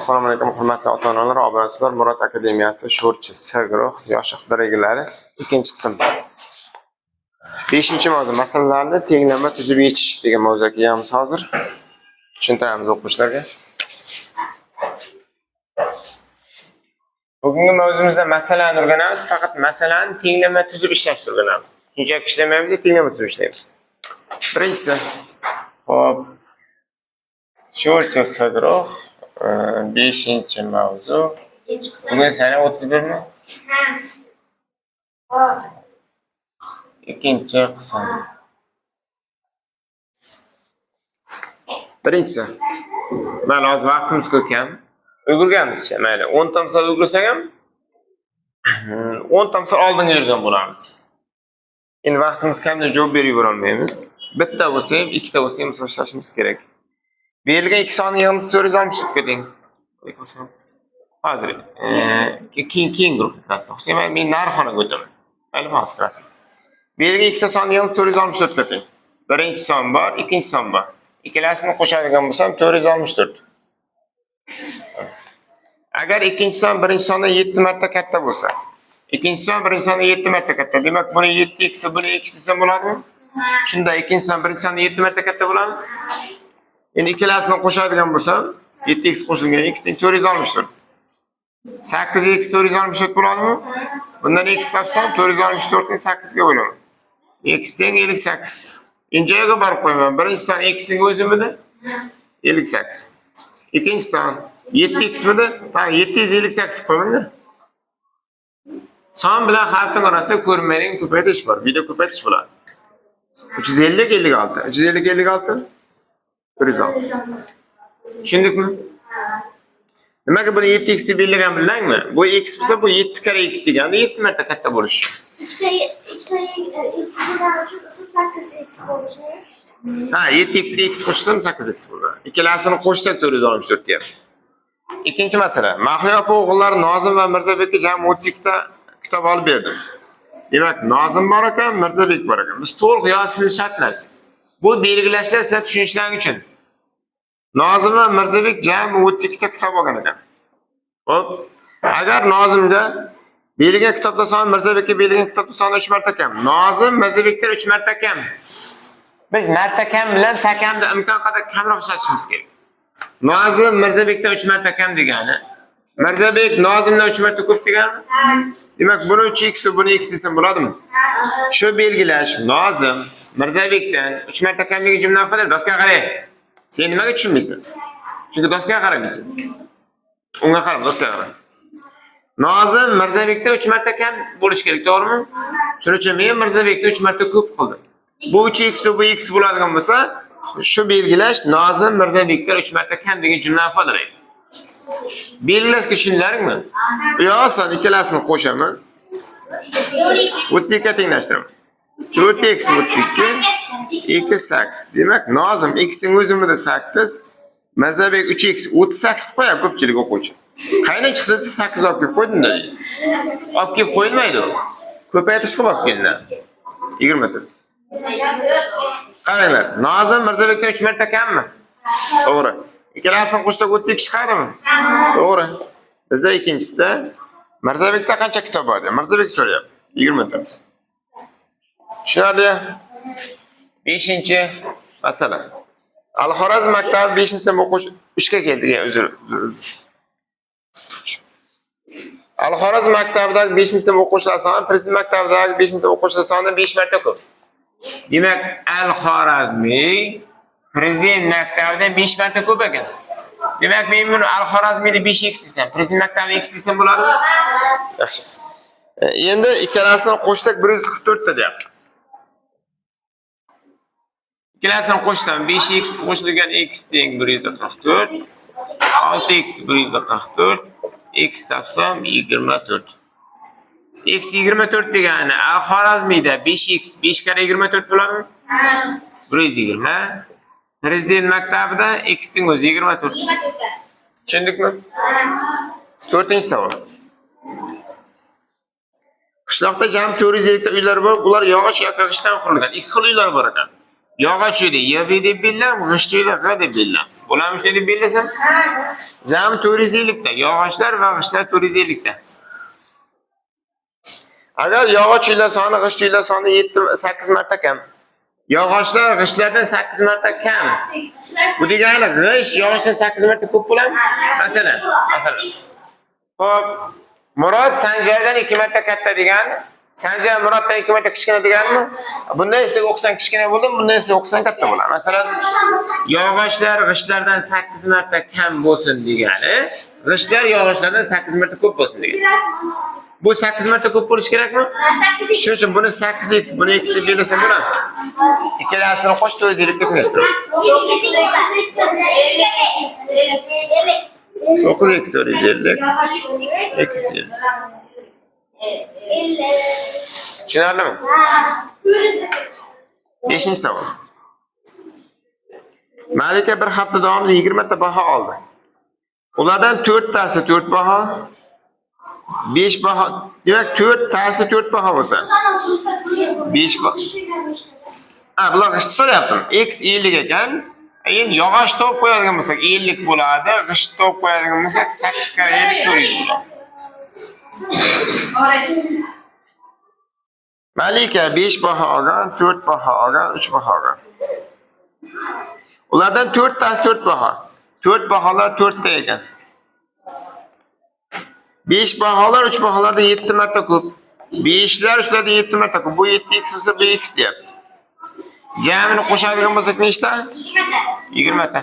Assalomu alaykum, hurmatli ota-onalar, obunachilar. Murod akademiyasi Sho'rchi S guruh yosh iqtidor egalari ikkinchi qism. 5-mavzu masalalarni tenglama tuzib yechish degan mavzuga kelganmiz hozir. Tushuntiramiz o'quvchilarga. Bugungi mavzumizda masalani o'rganamiz, faqat masalani tenglama tuzib ishlashni o'rganamiz. Shunchaki ishlamaymiz, tenglama tuzib ishlaymiz. Birinchisi, xo'p, Sho'rchi S guruh 5-mavzu. Bugun sana 31mi? Ha. Ikkinchi qism. Birinchisi. Mayli, hozir vaqtimiz ko'p kam. Ulgurganmiz, mayli. 10 ta misol ulgursak ham 10 ta misol oldinga yurgan bo'lamiz. Endi vaqtimiz kam deb javob berib yuborolmaymiz. Bitta bo'lsa ham, ikkita bo'lsa ham misol ishlashimiz kerak. Berilgan ikki sonni yig'indisi 464 ga teng. Alaykum assalom. Hozir keyin guruhga kirasiz. Xususan men nari xonaga o'taman. Mayli, hozir kirasiz. Berilgan ikkita sonni yig'indisi 464 ga teng. Birinchi son bor, ikkinchi son bor. Ikkalasini qo'shadigan bo'lsam 464. Agar ikkinchi son birinchi sondan 7 marta katta bo'lsa, ikkinchi son birinchi sondan 7 marta katta. Demak, buni 7x, buni x desam bo'ladimi? Shunda ikkinchi son birinchi sondan 7 marta katta bo'ladimi? Endi ikkalasini qo'shadigan bo'lsam, 7x qo'shilgan x teng 464. 8x 464 bo'ladimi? Bundan x topsam 464 ni 8 ga bo'laman. X teng 58. Endi joyiga borib qo'yaman. Birinchi son x ning o'zimidi? 58. Ikkinchi son 7x midi? Ha, 758 qo'yaman-da. Son bilan harfning orasida ko'rinmaydigan ko'paytirish bor. Video ko'paytirish bo'ladi. 350 56. 350 56 106. Tushundikmi? Nimaga buni 7x deb belgilagan bildingmi? Bu x bo'lsa, bu 7 karra x deganda 7 marta katta bo'lishi. Ikkita x bilan uchun 8x bo'lishi. Ha, 7x ga x qo'shsam 8x bo'ladi. Ikkalasini qo'shsak 464 deyapti. Ikkinchi masala. Mahliyo opa o'g'illari Nozim va Mirzabekka jami 32 ta kitob olib berdim. Demak, Nozim bor ekan, Mirzabek bor ekan. Biz to'liq yozishimiz shart emas. Bu belgilashlar sizlar tushunishlaring uchun. Nozim va Mirzabek jami 32 ta kitob olgan ekan. Xo'p. Agar Nozimga berilgan kitobda soni Mirzabekka berilgan kitobda soni 3 marta kam. Nozim Mirzabekdan 3 marta kam. Biz marta kam bilan takamni imkon qadar kamroq ishlatishimiz kerak. Nozim Mirzabekdan 3 marta kam degani, Mirzabek Nozimdan 3 marta ko'p degani. Demak, buni 3x va buni x desam bo'ladimi? Shu belgilash Nozim Mirzabekdan 3 marta kam degan jumlani ifodalab, doskaga qarang. Sen nimaga tushunmaysan? Chunki doskaga qaramaysan. Unga qarama, doskaga qara. Nozim Mirzabekdan 3 marta kam bo'lishi kerak, to'g'rimi? Shuning uchun men Mirzabekni 3 marta ko'p qildim. Bu 3x va bu x bo'ladigan bo'lsa, shu belgilash Nozim Mirzabekdan 3 marta kam degan jumlani ifodalaydi. Belgilashga tushundilaringmi? Bu oson, ikkalasini qo'shaman. 32 ga tenglashtiraman. 4x 32, 2 8. Demak, Nozim x ning o'zimida 8, Mirzabek 3x 38 deb qo'yadi ko'pchilik o'quvchi. Qayerdan chiqdi desa 8 olib kelib qo'ydim-da. Olib kelib qo'yilmaydi u. Ko'paytirish qilib olib kelinadi. 24. Qaranglar, Nozim Mirzabekdan 3 marta kammi? To'g'ri. Ikkalasini qo'shsak 32 chiqadimi? To'g'ri. Bizda ikkinchisida Mirzabekda qancha kitob bor deyapti. Mirzabek so'rayapti. 24. Tushunarli? 5-masala. Al-Xorazm maktabi 5-sinf o'quvchi 3 ga keldi. Uzr, uzr, uzr. Al-Xorazm maktabidagi 5-sinf o'quvchilar soni Prezident maktabidagi 5-sinf o'quvchilar sonidan 5 marta ko'p. Demak, Al-Xorazmiy Prezident maktabidan 5 marta ko'p ekan. Demak, men buni Al-Xorazmiyni 5x desam, Prezident maktabini x desam bo'ladimi? Yaxshi. Endi ikkalasini qo'shsak 144 ta deyapti. Ikkalasini qo'shsam 5x qo'shilgan x teng 144, 6x 144, x topsam 24. X 24 degani Al-Xorazmiyda 5x 5 karra 24 bo'ladimi? 120. Prezident maktabida x ning o'zi 24. Tushundikmi? 4-savol. Qishloqda jami 450 ta uylar bor, ular yog'och yoki g'ishtdan qurilgan. Ikki xil uylar bor ekan. Yog'och uyda Y deb belgilan, g'isht uyda G deb belgilan. Bo'ladimi shunday deb belgilasam? Jami 450 ta. Yog'ochlar va g'ishtlar 450 ta. Agar yog'och uylar soni g'isht uylar soni 7 8 marta kam. Yog'ochlar g'ishtlardan 8 marta kam. Bu degani g'isht yog'ochdan 8 marta ko'p bo'ladimi? Masalan, masalan. Xo'p, Murod Sanjardan 2 marta katta degani, Sanjar Muroddan 2 marta kichkina deganimi? Bundan esa o'qisang kichkina bo'ldim, bundan esa o'qisang katta bo'ladi. Masalan, yog'ochlar g'ishtlardan 8 marta kam bo'lsin degani, g'ishtlar yog'ochlardan 8 marta ko'p bo'lsin degani. Bu 8 marta ko'p bo'lishi kerakmi? Shuning uchun buni 8x, buni x deb belgilasam bo'ladi. Ikkalasini qo'sh, 450 ga tenglashtirib. 9x 450 x 50. Tushunarlimi? Beshinchi savol. Malika bir hafta davomida 20 ta baho oldi. Ulardan 4 tasi 4 baho, 5 baho, demak 4 tasi 4 baho bo'lsa, 5 baho. Ha, bular g'isht so'rayaptim. X 50 ekan. Endi yog'och topib qo'yadigan bo'lsak 50 bo'ladi, g'isht topib qo'yadigan bo'lsak 8 karra 50 400 bo'ladi. Malika 5 baho olgan, 4 baho olgan, 3 baho olgan. Ulardan 4 tasi 4 baho. 4 baholar 4 ta ekan. 5 baholar 3 baholardan 7 marta ko'p. 5lar 3lardan 7 marta ko'p. Bu 7x bo'lsa, bu x deyapti. Jamini qo'shadigan bo'lsak nechta? 20 ta.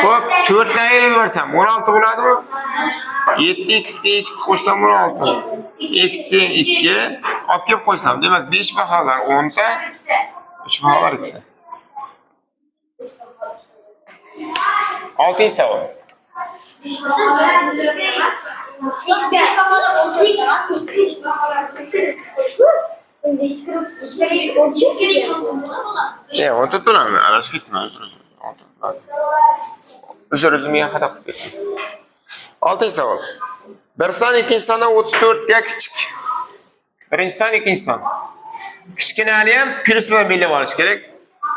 Xo'p, 4 ni ayirib yuborsam 16 bo'ladimi? 7x ga x qo'shsam 16. X teng 2 olib kelib qo'ysam, demak 5 baholar 10 ta, 3 baholar 2 ta. 6 savol. E, 14 bo'ladimi? Adashib ketdim, uzr, uzr. 14 bo'ladi. Uzr, uzr, men xato qilib ketdim. 6 savol. Bir son ikkinchi sondan 34 ga kichik. Birinchi son ikkinchi son. Kichkinani ham plyus bilan belgilab olish kerak.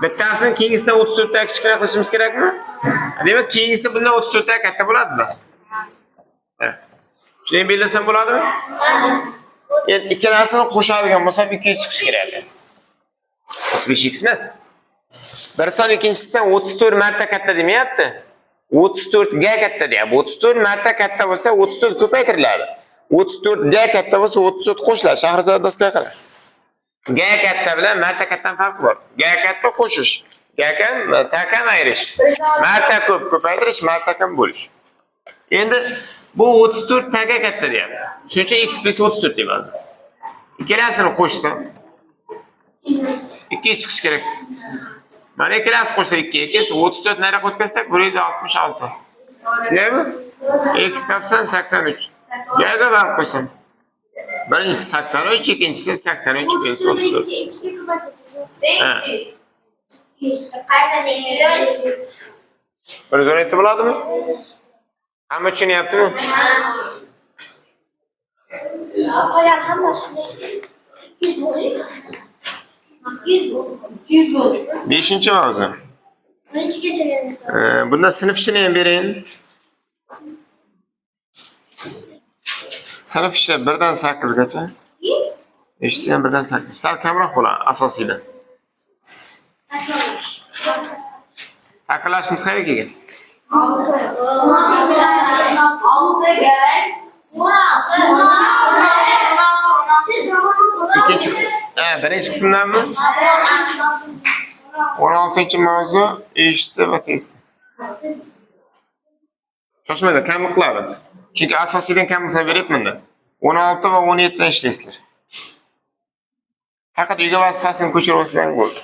Bittasini keyingisidan 34 ta kichkina qilishimiz kerakmi? Demak, keyingisi bundan 34 ta katta bo'ladimi? Shunday belgilasam bo'ladimi? Endi ikkalasini qo'shadigan bo'lsam 2 chiqishi kerak. 35x emas. Bir son ikkinchisidan 34 marta katta demayapti. 34 ga katta deyapti. 34 marta katta bo'lsa 34 ko'paytiriladi. 34 ga katta bo'lsa 34 qo'shiladi. Shahrizod doskaga qara. Ga katta bilan marta kattaning farqi bor. Ga katta qo'shish, ga kam, ta kam ayirish. Marta ko'p ko'paytirish, marta kam bo'lish. Endi bu 34 taga katta deyapti. Shuning uchun x plus 34 deyapti. Ikkalasini qo'shsam 2 chiqishi kerak. Mana ikkalasi qo'shsa 2, 2 34 nariyoqqa o'tkazsak 166. Shundaymi? X topsam 83. Gaga barib qo'ysam. Birinchisi 83, ikkinchisi 83 plus 34. Ha. 117 bo'ladimi? Hamma tushunyaptimi? Qo'yar hammasi. 100 bo'ldi. 100 bo'ldi. 100 bo'ldi. 5 mavzu. Bunda sinf ishini ham bering. Sinf ishi 1dan 8 gacha. Eshitsa ham 1dan 8. Sal kamroq bo'ladi asosiydan. Takrorlashimiz qayerga kelgan? 6 kerak. 16. Ikkinchi qism. Ha, birinchi qismdanmi? 16 mavzu eshitsa va test. Shoshmaydi, kam qiladi. Chunki asosiydan kam bo'lsa beryapman-da. 16 va 17 dan ishlaysizlar. Faqat uyga vazifasini ko'chirib olsanglar bo'ldi.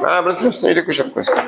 Mana bir sinfni uyda ko'chirib qo'yasizlar.